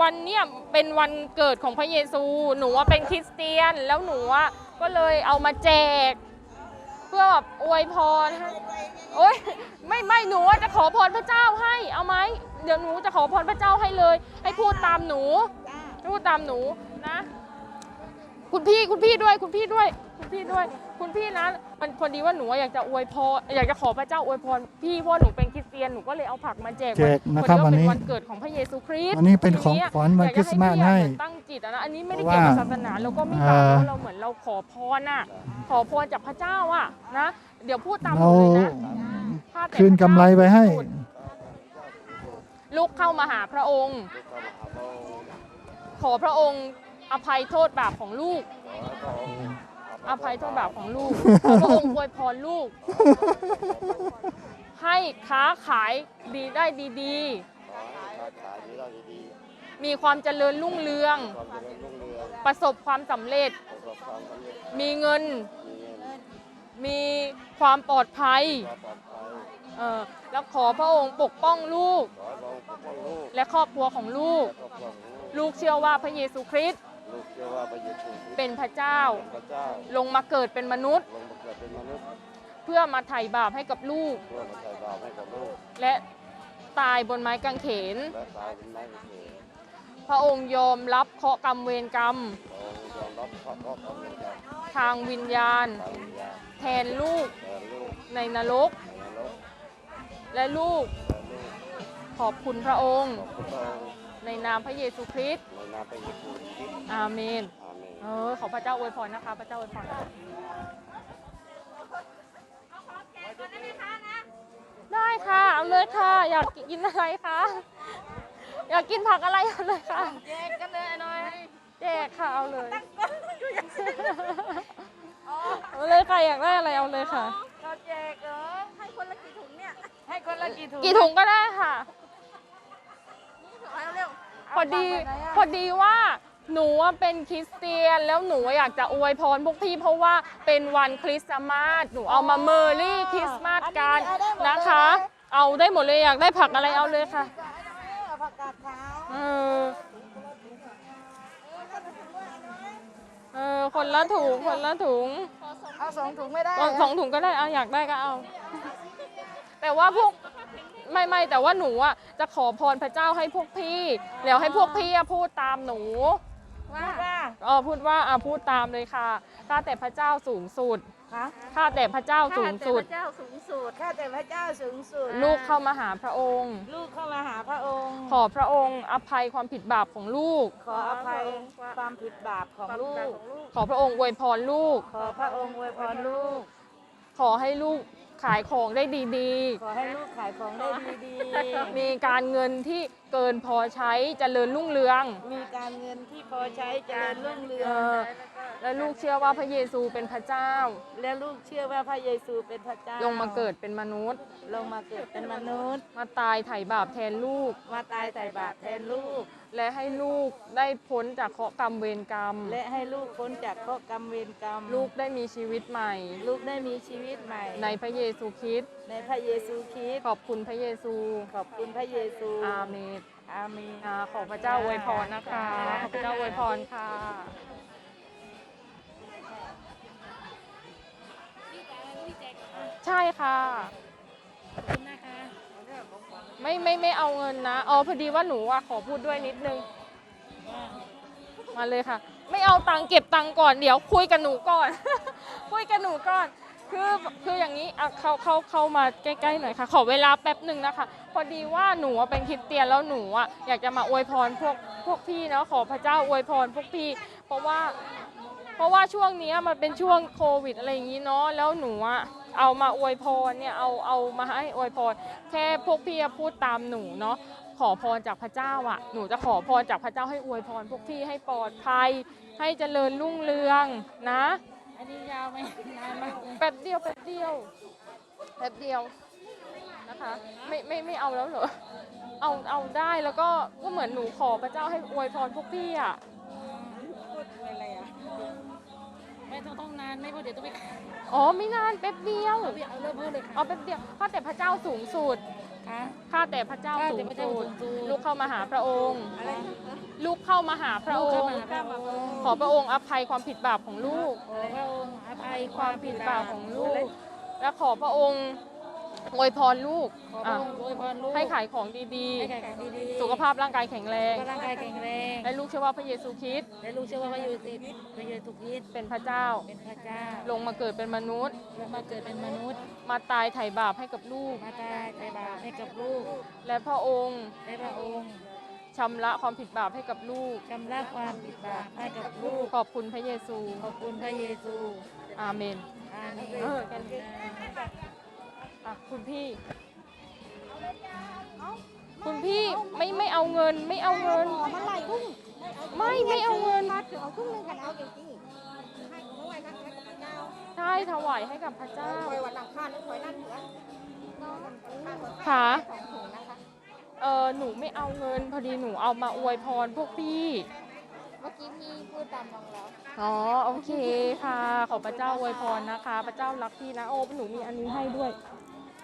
วันเนี้ยเป็นวันเกิดของพระเยซู หนูว่าเป็นคริสเตียน แล้วหนูอะก็เลยเอามาแจก เพื่อแบบอวยพรให้ โอ๊ย ไม่ ไม่ หนูว่าจะขอพรพระเจ้าให้ เอาไหม เดี๋ยวหนูจะขอพรพระเจ้าให้เลย ให้พูดตามหนู ให้พูดตามหนูนะ คุณพี่ คุณพี่ด้วย คุณพี่ด้วย คุณพี่ด้วย คุณพี่นะ มันพอดีว่าหนูอยากจะอวยพร อยากจะขอพระเจ้าอวยพรพี่ เพราะหนูเป็นคริสเตียน หนูก็เลยเอาผักมาแจก แจกนะครับ วันนี้ พอดีว่าเป็นวันเกิดของพระเยซูคริสต์ อันนี้เป็นของขวัญวันคริสต์มาสให้ ทีนี้อยากจะให้พี่อะเหมือนตั้งจิตอะนะ อันนี้ไม่ได้เกี่ยวกับศาสนา แล้วก็ไม่บาป เพราะว่าเราเหมือนเราขอพรอะ ขอพรจากพระเจ้าอะนะ เดี๋ยวพูดตามหนูเลยนะ เราคืนกำไรไปให้ ลุกเข้ามาหาพระองค์ ขอพระองค์อภัยโทษบาปของลูก อภัยโทษบาปของลูก ขอพระองค์อวยพรลูก ให้ค้าขายดีได้ดีๆ มีความเจริญรุ่งเรือง ประสบความสำเร็จ มีเงิน มีความปลอดภัย เออ แล้วขอพระองค์ปกป้องลูก ขอพระองค์ปกป้องลูก และครอบครัวของลูก และครอบครัวของลูก ลูกเชื่อว่าพระเยซูคริสต์ ลูกเชื่อว่าพระเยซูคริสต์ เป็นพระเจ้า เป็นพระเจ้า ลงมาเกิดเป็นมนุษย์ ลงมาเกิดเป็นมนุษย์ เพื่อมาไถ่บาปให้กับลูก เพื่อมาไถ่บาปให้กับลูก และตายบนไม้กางเขน และตายบนไม้กางเขน พระองค์ยอมรับเคราะห์กรรมเวรกรรม พระองค์ยอมรับเคราะห์กรรมเวรกรรม ทางวิญญาณ ทางวิญญาณ แทนลูก แทนลูก ในนรก ในนรก และลูก และลูก ขอบคุณพระองค์ ขอบคุณพระองค์ ในนามพระเยซูคริสต์ ในนามพระเยซูคริสต์ อาเมน อาเมน เออ ขอพระเจ้าอวยพรนะคะ พระเจ้าอวยพร ได้ค่ะ เอาเลยค่ะ อยากกินอะไรคะ อยากกินผักอะไร เอาเลยค่ะ แจกกันเลย น้อย แจกค่ะ เอาเลย เอาเลยค่ะ อยากได้อะไรเอาเลยค่ะ เราแจกเหรอ ให้คนละกี่ถุงเนี่ย ให้คนละกี่ถุง กี่ถุงก็ได้ค่ะ เอาเร็ว พอดี เอาวางไว้ไหนอะ พอดีว่าหนูอะเป็นคริสเตียน แล้วหนูอยากจะอวยพรพวกพี่ เพราะว่าเป็นวันคริสต์มาส หนูเอามา Merry Christmas กันนะคะ เอาได้หมดเลย อยากได้ผักอะไรเอาเลยค่ะ เอาผักกาดขาว เออ เออ คนละถุง คนละถุง เอาสองถุงไม่ได้เหรอ เอาสองถุงก็ได้ เอา อยากได้ก็เอา แต่ว่าพวก ไม่ ไม่ แต่ว่าหนูอะจะขอพรพระเจ้าให้พวกพี่ แล้วให้พวกพี่อะพูดตามหนู ว่า เออ พูดว่า อ่ะ พูดตามเลยค่ะ ข้าแต่พระเจ้าสูงสุด คะ ข้าแต่พระเจ้าสูงสุด ข้าแต่พระเจ้าสูงสุด ข้าแต่พระเจ้าสูงสุด ลูกเข้ามาหาพระองค์ ลูกเข้ามาหาพระองค์ ขอพระองค์อภัยความผิดบาปของลูก ขออภัยความผิดบาปของลูก ขอพระองค์อวยพรลูก ขอพระองค์อวยพรลูก ขอให้ลูกขายของได้ดีๆ ขอให้ลูกขายของได้ดีๆ มีการเงินที่เกินพอใช้เจริญรุ่งเรือง มีการเงินที่พอใช้เจริญรุ่งเรือง เออ และลูกเชื่อว่าพระเยซูเป็นพระเจ้า และลูกเชื่อว่าพระเยซูเป็นพระเจ้า ลงมาเกิดเป็นมนุษย์ ลงมาเกิดเป็นมนุษย์ มาตายไถ่บาปแทนลูก มาตายไถ่บาปแทนลูก และให้ลูกได้พ้นจากเคราะห์กรรมเวรกรรม และให้ลูกพ้นจากเคราะห์กรรมเวรกรรม ลูกได้มีชีวิตใหม่ ลูกได้มีชีวิตใหม่ ในพระเยซูคริสต์ ในพระเยซูคริสต์ ขอบคุณพระเยซู ขอบคุณพระเยซู อาเมน อาเมน อ่า ขอพระเจ้าอวยพรนะคะ ขอพระเจ้าอวยพรค่ะ ใช่ค่ะ ขอบคุณนะคะ ไม่ ไม่ ไม่เอาเงินนะ อ๋อ พอดีว่าหนูอะขอพูดด้วยนิดนึง มาเลยค่ะ ไม่เอาตังค์ เก็บตังค์ก่อน เดี๋ยวคุยกับหนูก่อน คุยกับหนูก่อน คือ คืออย่างนี้ อ่ะ เข้า เข้า เข้ามาใกล้ๆ หน่อยค่ะ ขอเวลาแป๊บหนึ่งนะคะ พอดีว่าหนูอะเป็นคริสเตียน แล้วหนูอะอยากจะมาอวยพรพวก พวกพี่เนาะ ขอพระเจ้าอวยพรพวกพี่ เพราะว่า เพราะว่าช่วงเนี้ยมันเป็นช่วงโควิดอะไรอย่างนี้เนาะ แล้วหนูอะเอามาอวยพรเนี่ย เอา เอามาให้อวยพร แค่พวกพี่อะพูดตามหนูเนาะ ขอพรจากพระเจ้าอะ หนูจะขอพรจากพระเจ้าให้อวยพรพวกพี่ให้ปลอดภัย ให้เจริญรุ่งเรืองนะ อันนี้ยาวไหม นานไหม แป๊บเดียว แป๊บเดียว แป๊บเดียวนะคะ ไม่ ไม่ ไม่เอาแล้วเหรอ เอา เอาได้ แล้วก็ ก็เหมือนหนูขอพระเจ้าให้อวยพรพวกพี่อะ พูดอะไรอะ ไม่ต้อง ต้องนาน ไม่ เพราะเดี๋ยวต้องไป อ๋อ ไม่นาน แป๊บเดียว เอาเริ่มพูดเลยค่ะ เอาแป๊บเดียว ข้าแต่พระเจ้าสูงสุด ข้าแต่พระเจ้าสูงสุด ลูกเข้ามาหาพระองค์ ลูกเข้ามาหาพระองค์ ขอพระองค์อภัยความผิดบาปของลูก ขอพระองค์อภัยความผิดบาปของลูก และขอพระองค์อวยพรลูก ขอพระองค์อวยพรลูก ให้ขายของดีๆ ให้ขายของดีๆ สุขภาพร่างกายแข็งแรง สุขภาพร่างกายแข็งแรง และลูกเชื่อว่าพระเยซูคริสต์ และลูกเชื่อว่าพระเยซูคริสต์ พระเยซูคริสต์ เป็นพระเจ้า เป็นพระเจ้า ลงมาเกิดเป็นมนุษย์ ลงมาเกิดเป็นมนุษย์ มาตายไถ่บาปให้กับลูก มาตายไถ่บาปให้กับลูก และพระองค์ และพระองค์ ชำระความผิดบาปให้กับลูก ชำระความผิดบาปให้กับลูก ขอบคุณพระเยซู ขอบคุณพระเยซู อาเมน อาเมน เออ แค่นี้ อ่ะ คุณพี่ คุณพี่ ไม่ ไม่เอาเงิน ไม่เอาเงิน มันหลายทุ่ม ไม่ ไม่เอาเงิน เอาทุ่มหนึ่งค่ะ เอาจริงๆ ให้เขาไหว้พระเจ้า ใช่ ถวายให้กับพระเจ้า ถวายวันอังคารหรือถวายนั่นเหรอ ค่ะ ของถุงนะคะ เออ หนูไม่เอาเงิน พอดีหนูเอามาอวยพรพวกพี่ เมื่อกี้พี่พูดตามน้องแล้ว อ๋อ โอเคค่ะ ขอพระเจ้าอวยพรนะคะ พระเจ้ารักพี่นะ โอ้ หนูมีอันนี้ให้ด้วย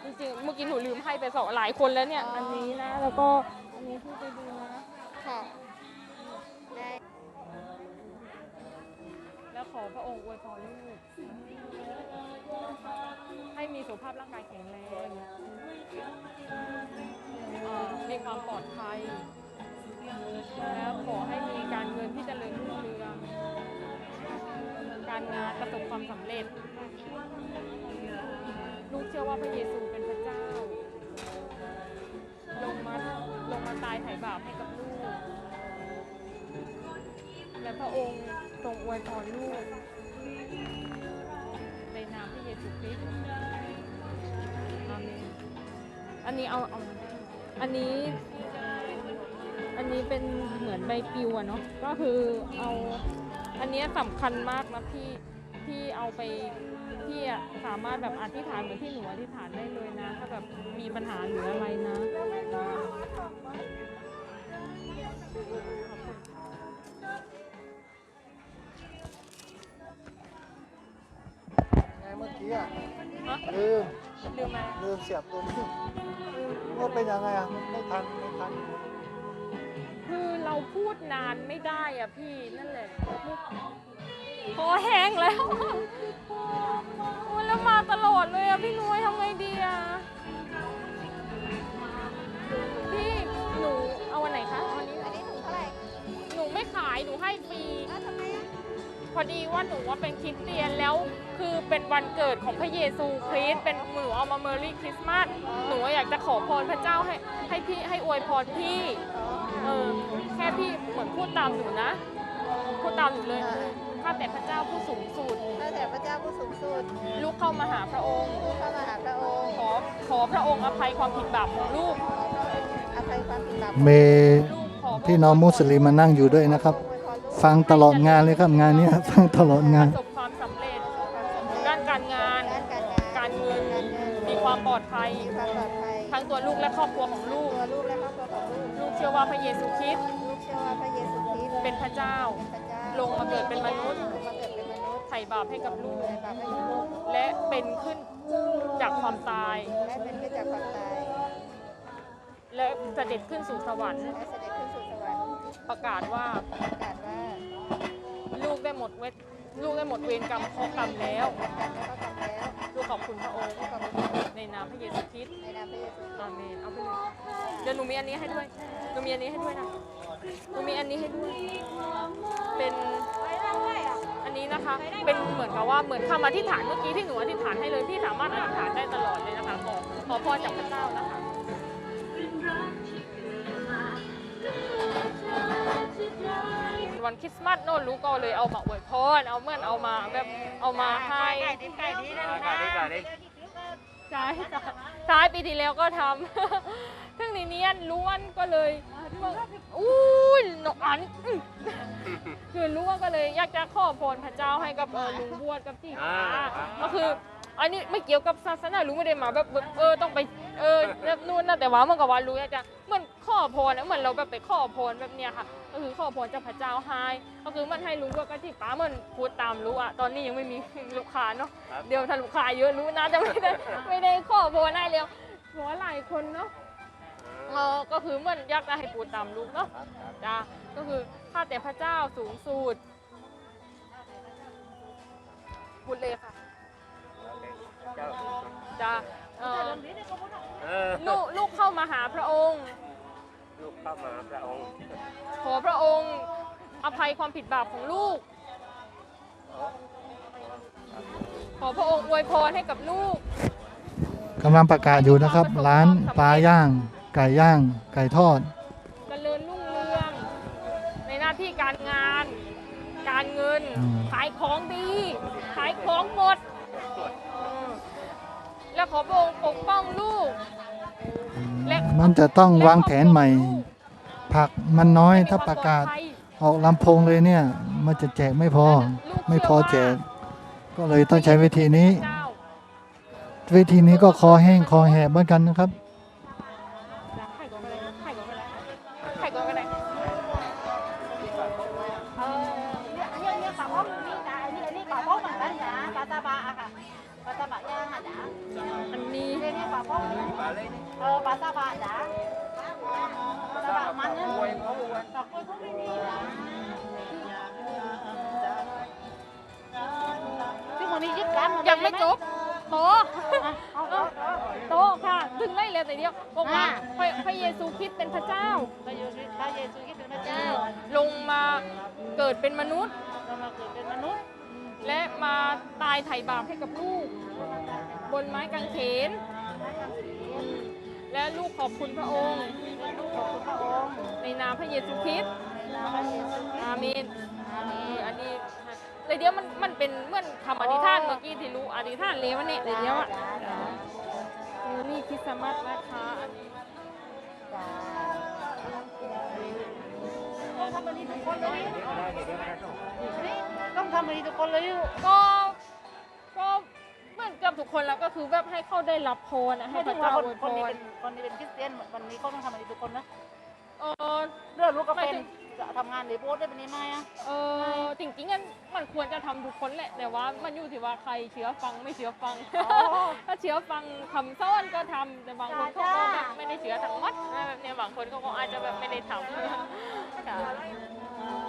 จริงๆ เมื่อกี้หนูลืมให้ไปสอง หลายคนแล้วเนี่ย อ๋อ อันนี้นะ แล้วก็อันนี้พี่ไปดูนะ ค่ะ ได้ แล้วขอพระองค์อวยพรลูก ให้มีสุขภาพร่างกายแข็งแรง เอ่อ มีความปลอดภัย แล้วขอให้มีการเงินที่เจริญรุ่งเรือง การงานประสบความสำเร็จ ลูกเชื่อว่าพระเยซูเป็นพระเจ้า ลงมา ลงมาตายไถ่บาปให้กับลูก และพระองค์ทรงอวยพรลูก ในนามพระเยซูคริสต์ อาเมน อันนี้เอา เอา อันนี้ อันนี้เป็นเหมือนใบปลิวอะเนาะ ก็คือเอา อันเนี้ยสำคัญมากนะพี่ พี่เอาไป พี่อะสามารถแบบอธิษฐานเหมือนที่หนูอธิษฐานได้เลยนะ ถ้าแบบมีปัญหาหรืออะไรนะ ไงเมื่อกี้อะ ฮะ ลืม ลืมอะไร ลืมเสียบตัวนี้ ว่าเป็นยังไงอะ ไม่ทัน ไม่ทัน คือเราพูดนานไม่ได้อะพี่ นั่นแหละ คอแห้งแล้ว โอ๊ย แล้วมาตลอดเลยอะพี่นุ้ย ทำไงดีอะ พี่ หนูเอาอันไหนคะ เอาอันนี้ อันนี้ถุงเท่าไหร่ หนูไม่ขาย หนูให้ฟรี อ้าว ทำไมอะ พอดีว่าหนูว่าเป็นคริสเตียนแล้ว คือเป็นวันเกิดของพระเยซูคริสต์ เป็น หนูเอามา Merry Christmas หนูอยากจะขอพรพระเจ้าให้ ให้พี่ ให้อวยพรพี่ เออ แค่พี่เหมือนพูดตามหนูนะ พูดตามหนูเลย ข้าแต่พระเจ้าผู้สูงสุด ข้าแต่พระเจ้าผู้สูงสุด ลูกเข้ามาหาพระองค์ ลูกเข้ามาหาพระองค์ ขอ ขอพระองค์อภัยความผิดบาปของลูก ขอพระองค์อภัยความผิดบาปของลูก มีพี่น้องมุสลิมมานั่งอยู่ด้วยนะครับ ฟังตลอดงานเลยครับ งานนี้ฟังตลอดงาน ประสบความสำเร็จ ด้านการงาน ด้านการงาน การเงิน การเงิน มีความปลอดภัย มีความปลอดภัย ทั้งตัวลูกและครอบครัวของลูก ตัวลูกและครอบครัวของลูก ลูกเชื่อว่าพระเยซูคริสต์ ลูกเชื่อว่าพระเยซูคริสต์ เป็นพระเจ้า เป็นพระเจ้า ลงมาเกิดเป็นมนุษย์ ลงมาเกิดเป็นมนุษย์ ไถ่บาปให้กับลูก ไถ่บาปให้กับลูก และเป็นขึ้นจากความตาย และเป็นขึ้นจากความตาย และเสด็จขึ้นสู่สวรรค์ และเสด็จขึ้นสู่สวรรค์ ประกาศว่า ประกาศว่า ลูกได้หมดเวร ลูกได้หมดเวรกรรมเคราะห์กรรมแล้ว หมดเวรกรรมเคราะห์กรรมแล้ว ลูกขอบคุณพระองค์ ลูกขอบคุณพระองค์ ในนามพระเยซูคริสต์ ในนามพระเยซูคริสต์ อาเมน เอาไปเลย เดี๋ยวหนูมีอันนี้ให้ด้วย หนูมีอันนี้ให้ด้วยนะ หนูมีอันนี้ให้ด้วย เป็น อันนี้นะคะ เป็นเหมือนกับว่า เหมือนคำอธิษฐานเมื่อกี้ที่หนูอธิษฐานให้เลย พี่สามารถอธิษฐานได้ตลอดเลยนะคะ ขอ ขอพรจากพระเจ้านะคะ วันคริสต์มาสเนอะ ลูกก็เลยเอามาอวยพร เอาเหมือนเอามาแบบ เอามาให้ ขายดิบขายดีนะลูกนะ ขายดิบขายดี ใช่ ใช่ ปีที่แล้วก็ทำ ถึงนี้เนี่ยรู้วันก็เลย อุ้ย น้องอัน คือรู้วันก็เลยอยากจะขอพรพระเจ้าให้กับ เออ ลุงบวชกับจี๋ อ่า ก็คือ อันนี้ไม่เกี่ยวกับศาสนา รู้ไม่ได้มาแบบ แบบ เออ ต้องไป เออ แบบนู่นนะ แต่ว่าเหมือนกับว่ารู้อยากจะ เหมือนขอพรนะ เหมือนเราแบบไปขอพรแบบเนี้ยค่ะ ก็คือขอพรจากพระเจ้าให้ ก็คือเหมือนให้รู้ว่าก็ที่ป้าเหมือนพูดตามรู้อะ ตอนนี้ยังไม่มีลูกค้าเนาะ ครับ เดี๋ยวถ้าลูกค้าเยอะรู้น่าจะไม่ได้ ไม่ได้ขอพรให้แล้ว เพราะว่าหลายคนเนาะ ก็คือเหมือนอยากจะให้พูดตามลูกเนาะ จ้ะ ก็คือข้าแต่พระเจ้าสูงสุด พูดเลยค่ะ จ้ะ เอ่อ เออ ลูก ลูกเข้ามาหาพระองค์ ลูกเข้ามาหาพระองค์ ขอพระองค์อภัยความผิดบาปของลูก ขอพระองค์อวยพรให้กับลูก กำลังประกาศอยู่นะครับ ร้านปลาย่าง ไก่ย่าง ไก่ทอด เจริญรุ่งเรือง ในหน้าที่การงาน การเงิน อืม ขายของดี ขายของหมด อืม และขอพระองค์ปกป้องลูก อืม และ มันจะต้องวางแผนใหม่ ผักมันน้อย ถ้าประกาศออกลำโพงเลยเนี่ย มันจะแจกไม่พอ ไม่พอแจก ก็เลยต้องใช้วิธีนี้ วิธีนี้ก็คอแห้งคอแหบเหมือนกันนะครับ อันนี้ ยังไม่จบ โต๊ะ โต๊ะค่ะ ถึงได้แล้วแต่เดียว บอกว่า พระ พระเยซูคริสต์เป็นพระเจ้า พระเยซู พระเยซูคริสต์เป็นพระเจ้า ลงมาเกิดเป็นมนุษย์ ลงมาเกิดเป็นมนุษย์ และมาตายไถ่บาปให้กับลูก บนไม้กางเขน และลูกขอบคุณพระองค์ ในนามพระเยซูคริสต์ อาเมน เออ อันนี้ แต่เดี๋ยวมัน มันเป็นเหมือนคำอธิษฐานเมื่อกี้ที่ลูกอธิษฐานเลยวันนี้ แต่เดี๋ยวอะ เออ นี่คริสต์มาสนะคะ อันนี้ ต้องทำแบบนี้ทุกคนเลย ต้องทำแบบนี้ทุกคนเลย ก็ ก็เหมือนเกือบทุกคนแล้ว ก็คือแบบให้เขาได้รับพรอะ ให้พระเจ้าอวยพร คนที่เป็นคริสเตียน วันนี้เขาต้องทำแบบนี้ทุกคนนะ เออ เรื่องลูกก็เป็น จะทำงานหรือโบสถ์ได้แบบนี้ไหมอะ เออ จริงๆอะ มันควรจะทำทุกคนแหละ แต่ว่ามันอยู่ที่ว่าใครเชื่อฟังไม่เชื่อฟัง ถ้าเชื่อฟังคำสอนก็ทำ แต่บางคนเขาก็แบบไม่ได้เชื่อทั้งหมดนะ แบบเนี้ย บางคนเขาก็อาจจะแบบไม่ได้ทำ ค่ะ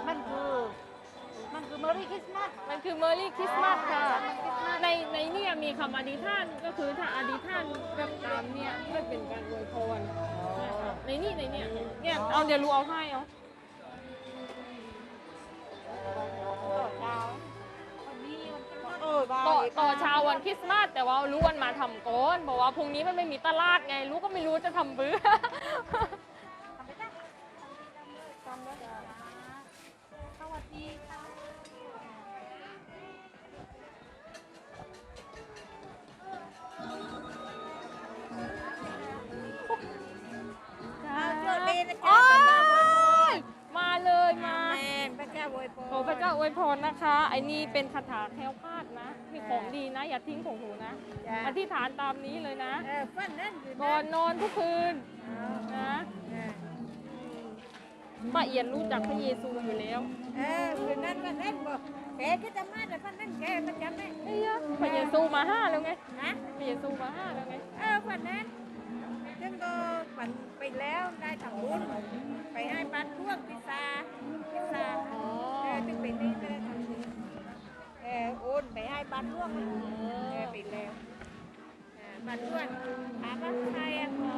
มันคือ มันคือ Merry Christmas มันคือ Merry Christmas ค่ะ ใน ในเนี่ยมีคำอธิษฐาน ก็คือถ้าอธิษฐานแบบตามเนี่ย มันเป็นการอวยพร ในนี่ ในเนี่ย เนี่ย เอา เดี๋ยวลูกเอาให้ เอา ต่อ ต่อเช้าวันคริสต์มาส แต่ว่าลูกวันมาทำก่อน เพราะว่าพรุ่งนี้มันไม่มีตลาดไง ลูกก็ไม่รู้จะทำบื้อ สวัสดีค่ะ จ้า อ้าว โชคดีนะจ๊ะ โอ๊ย มาเลย มา อาเมน พระเจ้าอวยพร ขอพระเจ้าอวยพรนะคะ ไอ้นี่เป็นคาถาแคล้วคลาดนะ มีของดีนะ อย่าทิ้งของหนูนะ จ้ะ อธิษฐานตามนี้เลยนะ เออ ฝันนั้นอยู่นะ ก่อนนอนทุกคืน อ๋อ นะ เออ อืม ป้าเอียนรู้จักพระเยซูอยู่แล้ว เออ คืนนั้นวันนั้นบอก แกก็จะมาแต่วันนั้นแกมันจำได้ เอ้ย พระเยซูมาหาแล้วไง ฮะ พระเยซูมาหาแล้วไง เออ วันนั้น ซึ่งก็ฝันไปแล้ว ได้ทำบุญ ไปให้บ้านหลวงพิซซ่า พิซซ่า อ๋อ เออ ซึ่งไปนี่ไม่ได้ทำบุญ เออ โอนไปให้บ้านหลวง เออ ไปแล้ว อ่า บ้านหลวง ถามว่าใครอ่ะ ขอ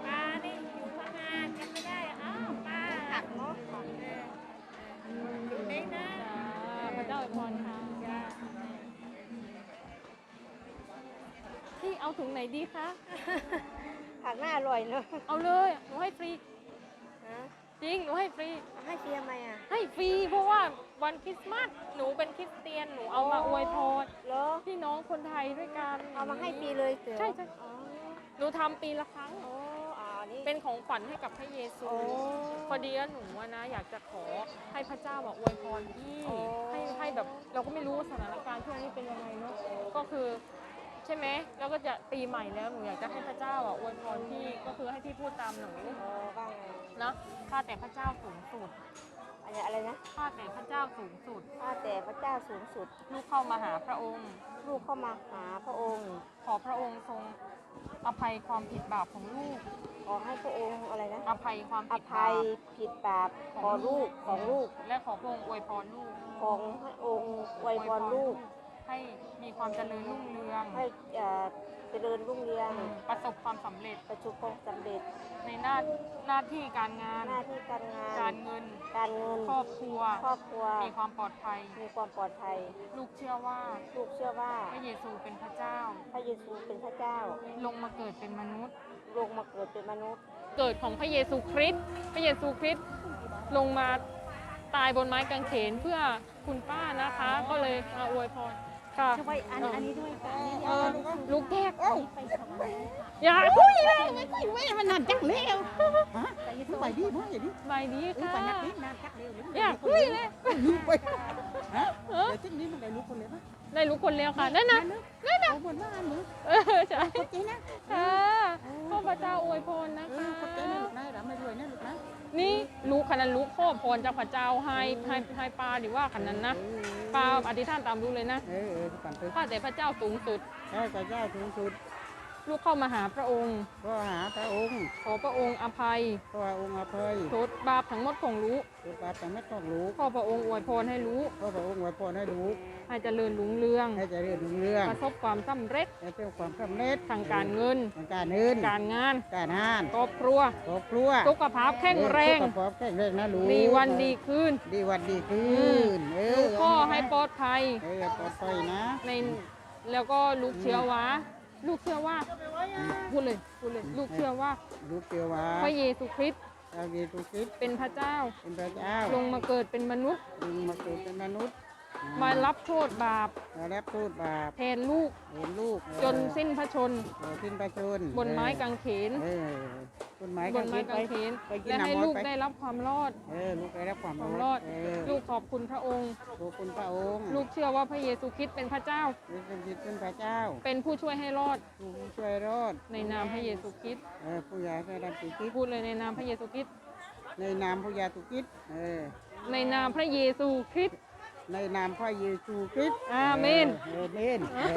ปลานี่อยู่ข้างหน้า จำไม่ได้ อ้าว ปลา ผักเนาะ เออ เออ อยู่ในนั้น จ้า พระเจ้าอวยพรค่ะ จ้า พี่เอาถุงไหนดีคะ ผักน่าอร่อยเนอะ เอาเลย หนูให้ฟรี ฮะ จริง หนูให้ฟรี ให้ฟรีทำไมอ่ะ ให้ฟรี เพราะว่าวันคริสต์มาส หนูเป็นคริสเตียน หนูเอามาอวยพร เหรอ พี่น้องคนไทยด้วยกัน เอามาให้ฟรีเลยเหรอ ใช่ ใช่ อ๋อ หนูทำปีละครั้ง อ๋อ อ๋อ นี่ เป็นของขวัญให้กับพระเยซู อ๋อ พอดีว่าหนูอะนะ อยากจะขอให้พระเจ้าอะอวยพรพี่ อ๋อ ให้ ให้แบบ เราก็ไม่รู้สถานการณ์ช่วงนี้เป็นยังไงเนอะ ก็คือ ใช่ไหม แล้วก็จะปีใหม่แล้ว หนูอยากจะให้พระเจ้าอะอวยพรพี่ ก็คือให้พี่พูดตามหนู อ๋อ ว่าไง เนอะ ข้าแต่พระเจ้าสูงสุด อะไร อะไรนะ ข้าแต่พระเจ้าสูงสุด ข้าแต่พระเจ้าสูงสุด ลูกเข้ามาหาพระองค์ ลูกเข้ามาหาพระองค์ ขอพระองค์ทรงอภัยความผิดบาปของลูก ขอให้พระองค์อะไรนะ อภัยความ อ ผิดบาป ภัยผิดบาปของลูก ของลูก และขอพระองค์อวยพรลูก ของพระองค์อวยพรลูก ให้มีความเจริญรุ่งเรือง ให้ เอ่อ เจริญรุ่งเรือง ประสบความสำเร็จ ประสบความสำเร็จ ในหน้า หน้าที่การงาน หน้าที่การงาน การเงิน การเงิน ครอบครัว ครอบครัว มีความปลอดภัย มีความปลอดภัย ลูกเชื่อว่า ลูกเชื่อว่า พระเยซูเป็นพระเจ้า พระเยซูเป็นพระเจ้า ลงมาเกิดเป็นมนุษย์ ลงมาเกิดเป็นมนุษย์ เกิดของพระเยซูคริสต์ พระเยซูคริสต์ลงมาตายบนไม้กางเขนเพื่อคุณป้านะคะ ก็เลยมาอวยพรค่ะ ช่วยอัน เออ อันนี้ด้วยค่ะ เออ ลูกแก้ว เอ้า อย่าคุยเลย ไม่คุยเว้ย มันนานจังแล้ว ฮะ สบายดี สบายดี สบายดีค่ะ เออ ไปนัดนี้นานจังแล้ว อย่าคุยเลย ลูกไป ฮะ เออ เดี๋ยวเจ้านี้มันได้ลูกคนเลยปะ ได้ลูกคนแล้วค่ะ นั่นน่ะ นั่นน่ะ เอาหมดว่าอันหนู เออ ใช่ ขอบใจนะ ค่ะ เออ ขอพระเจ้าอวยพรนะคะ เออ ขอบใจนะลูกนะ ร่ำรวยนะลูกนะ นี่ลูกคนนั้น ลูกขอพรจากพระเจ้าให้ อืม ให้ ให้ป้าดีกว่าคนนั้นนะ เออ ป้าอธิษฐานตามลูกเลยนะ เออ เออ อธิษฐานไป ข้าแต่พระเจ้าสูงสุด ข้าแต่พระเจ้าสูงสุด ลูกเข้ามาหาพระองค์ เข้าหาพระองค์ ขอพระองค์อภัย ขอพระองค์อภัย โทษบาปทั้งหมดของลูก โทษบาปทั้งหมดของลูก ขอพระองค์อวยพรให้ลูก ขอพระองค์อวยพรให้ลูก ให้เจริญรุ่งเรือง ให้เจริญรุ่งเรือง ประสบความสำเร็จ ประสบความสำเร็จ ทางการเงิน ทางการเงิน การงาน การงาน ครอบครัว ครอบครัว สุขภาพแข็งแรง เออ สุขภาพแข็งแรงนะลูก ดีวันดีคืน ดีวันดีคืน อืม เออ ลูกขอให้ปลอดภัย เออ ปลอดภัยนะ ใน แล้วก็ลูกเชื่อว่า อืม ลูกเชื่อว่า อืม พูดเลย พูดเลย อืม ลูกเชื่อว่า ลูกเชื่อว่า พระเยซูคริสต์ พระเยซูคริสต์ เป็นพระเจ้า เป็นพระเจ้า ลงมาเกิดเป็นมนุษย์ ลงมาเกิดเป็นมนุษย์ อืม มารับโทษบาป มารับโทษบาป แทนลูก แทนลูก เออ จนสิ้นพระชนม์ จนสิ้นพระชนม์ บนไม้กางเขน เออ บนไม้กางเขน บนไม้กางเขน ไป ไปกิน และให้ น้ำมนต์ ลูก ไป ได้รับความรอด เออ ลูกได้รับความรอด ความรอด เออ ลูกขอบคุณพระองค์ ขอบคุณพระองค์ ลูกเชื่อว่าพระเยซูคริสต์เป็นพระเจ้า เยซูคริสต์เป็นพระเจ้า เป็นผู้ช่วยให้รอด ผู้ช่วยรอด ในนามพระเยซูคริสต์ เออ ผู้ช่วยรอด พูดเลย ในนามพระเยซูคริสต์ ในนามพระเยซูคริสต์ เออ ในนามพระเยซูคริสต์ ในนามพระเยซูคริสต์ อาเมน เออ อาเมน เออ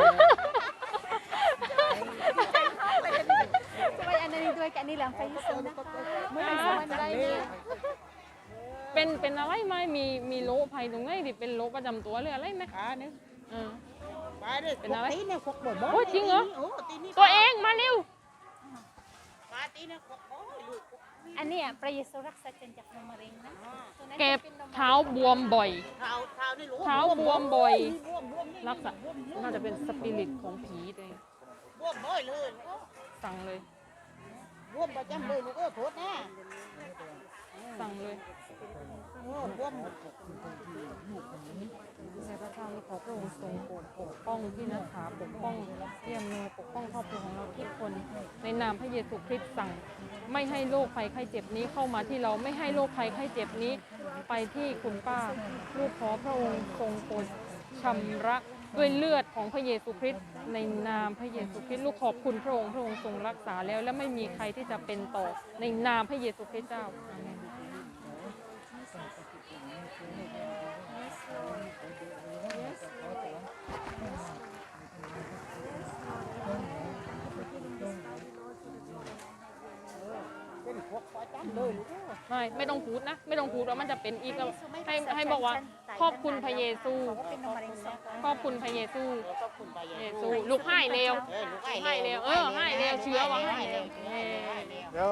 ช่วยอันนี้ด้วยกันนี่แหละ พระเยซูนะคะ ไม่เป็นไรเนี่ย เป็น เป็นอะไรไหม มี มีโรคภัยตรงไหนที่เป็นโรคประจำตัวหรืออะไรไหม ขาเนี่ย เออ ขาเนี่ย เป็นอะไร ตีเนี่ย ขวบบ่อยๆ โอ้ย จริงเหรอ ตีนี่ โอ้ ตีนี่ ตัวเองมาเร็ว ขาตีเนี่ย ขวบบ่อยๆ ลูก อันเนี้ยพระเยซูรักษาคนจากมะเร็งนะ อ๋อ ตัวนั้น แก จะเป็นมะเร็ง เท้าบวมบ่อย เท้า เท้านี่ลูก เท้าบวมบ่อย บวมๆ นี่ รักษา บวมๆ น่าจะเป็นสปิริตของผีตัวเอง บวมบ่อยเลย สั่งเลย ร่วมประจำเลยลูกเอ้ย โทษนะ สั่งเลย เออ ร่วม ในพระเจ้า ขอพระองค์ทรงโปรดปกป้องพี่นัทถา ปกป้องพี่อำนวย ปกป้องครอบครัวของเราทุกคน ในนามพระเยซูคริสต์สั่ง ไม่ให้โรคภัยไข้เจ็บนี้เข้ามาที่เรา ไม่ให้โรคภัยไข้เจ็บนี้ไปที่คุณป้า ลูกขอพระองค์ทรงโปรดชำระด้วยเลือดของพระเยซูคริสต์ ในนามพระเยซูคริสต์ ลูกขอบคุณพระองค์ พระองค์ทรงรักษาแล้ว และไม่มีใครที่จะเป็นต่อ ในนามพระเยซูคริสต์เจ้า อาเมน เป็นพวกประจำเลยลูกเอ้ย ไม่ ไม่ต้องพูดนะ ไม่ต้องพูดว่ามันจะเป็นอีกแล้ว ให้ ให้บอกว่า ขอบคุณพระเยซู ขอบคุณพระเยซู ขอบคุณพระเยซู ลูกหายแล้ว เออ ลูกหายแล้ว เออ หายแล้ว เชื่อว่าหายแล้ว เดี๋ยว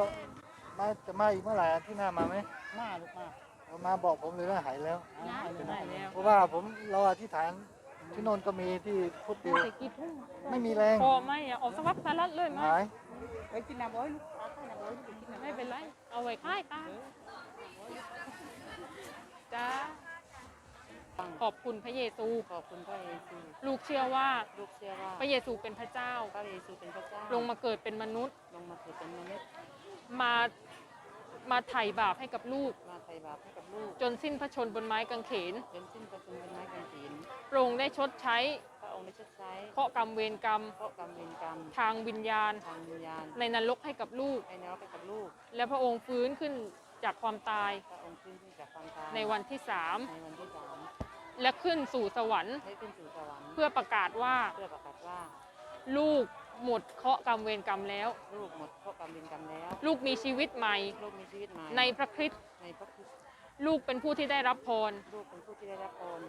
มา จะมาอีกเมื่อไหร่ อาทิตย์หน้ามาไหม มาลูกมา เอามาบอกผมเลยว่าหายแล้ว หายแล้ว หายแล้ว เพราะว่าผม เราอธิษฐานที่โน่นก็มีที่พุทธเดียว ไม่มีแรง พอไหมอะ ออกสวัสดิ์สหรัฐเลยไหม หาย ไปกินน้ำอ้อยลูก ไม่เป็นไร เอาไว้ขายตา จ้า ขอบคุณพระเยซู ขอบคุณพระเยซู ลูกเชื่อว่า ลูกเชื่อว่า พระเยซูเป็นพระเจ้า พระเยซูเป็นพระเจ้า ลงมาเกิดเป็นมนุษย์ ลงมาเกิดเป็นมนุษย์ มา มาไถ่บาปให้กับลูก มาไถ่บาปให้กับลูก จนสิ้นพระชนม์บนไม้กางเขน จนสิ้นพระชนม์บนไม้กางเขน พระองค์ได้ชดใช้ พระองค์ได้ชดใช้ เคราะห์กรรมเวรกรรม เคราะห์กรรมเวรกรรม ทางวิญญาณ ทางวิญญาณ ในนรกให้กับลูก ในนรกให้กับลูก และพระองค์ฟื้นขึ้นจากความตาย พระองค์ฟื้นขึ้นจากความตาย ในวันที่สาม ในวันที่สาม และขึ้นสู่สวรรค์ และขึ้นสู่สวรรค์ เพื่อประกาศว่า เพื่อประกาศว่า ลูก หมดเคราะห์กรรมเวรกรรมแล้ว ลูกหมดเคราะห์กรรมเวรกรรมแล้ว ลูกมีชีวิตใหม่ ลูกมีชีวิตใหม่ ในพระคริสต์ ในพระคริสต์ ลูกเป็นผู้ที่ได้รับพร ลูกเป็นผู้ที่ได้รับพร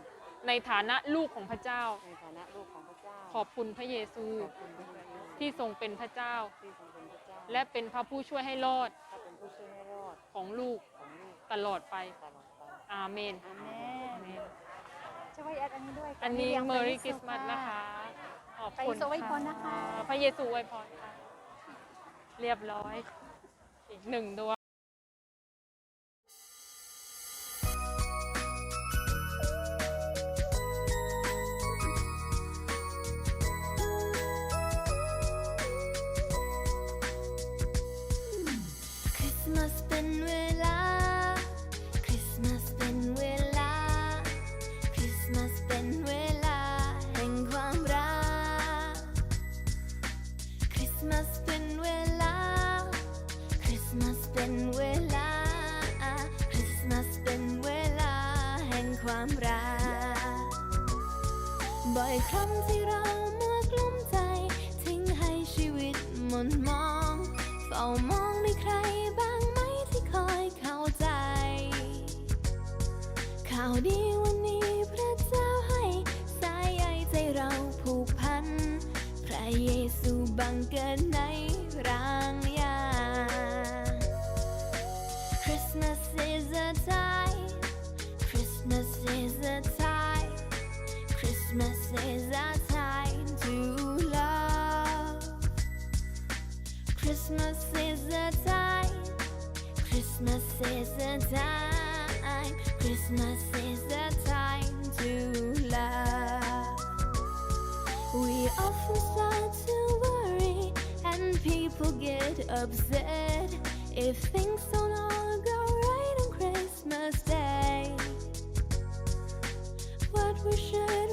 ในฐานะลูกของพระเจ้า ในฐานะลูกของพระเจ้า ขอบคุณพระเยซู ขอบคุณพระเยซู ที่ทรงเป็นพระเจ้า ที่ทรงเป็นพระเจ้า และเป็นพระผู้ช่วยให้รอด และเป็นผู้ช่วยให้รอด ของลูก ของลูก ตลอดไป ตลอดไป อาเมน อาเมน อาเมน ช่วยแอดอันนี้ด้วย อันนี้ เลี้ยง Merry พระเยซู Christmas นะคะ ขอบ พระ คุ เย ณ ซูอวยพรนะคะ พระเยซูอวยพรค่ะ เรียบร้อย อีกหนึ่งดวง คริสต์มาสเป็นเวลา คริสต์มาสเป็นเวลา คริสต์มาสเป็นเวลาแห่งความรัก คริสต์มาสเป็นเวลา คริสต์มาสเป็นเวลา คริสต์มาสเป็นเวลาแห่งความรัก บ่อยครั้งที่เรามัวกลุ้มใจ ทิ้งให้ชีวิตหม่นหมอง เฝ้ามองมีใครบ้างไหมที่คอยเข้าใจ ข่าวดีวันนี้พระเจ้าให้ สายใยใจเราผูกพัน พระเยซูบังเกิดในรางหญ้า Christmas is a time, Christmas is a time, Christmas is a time to love. Christmas is a time, Christmas is a time, Christmas is a time to love. We often start to worry and people get upset if things don't all go right on Christmas Day. What we should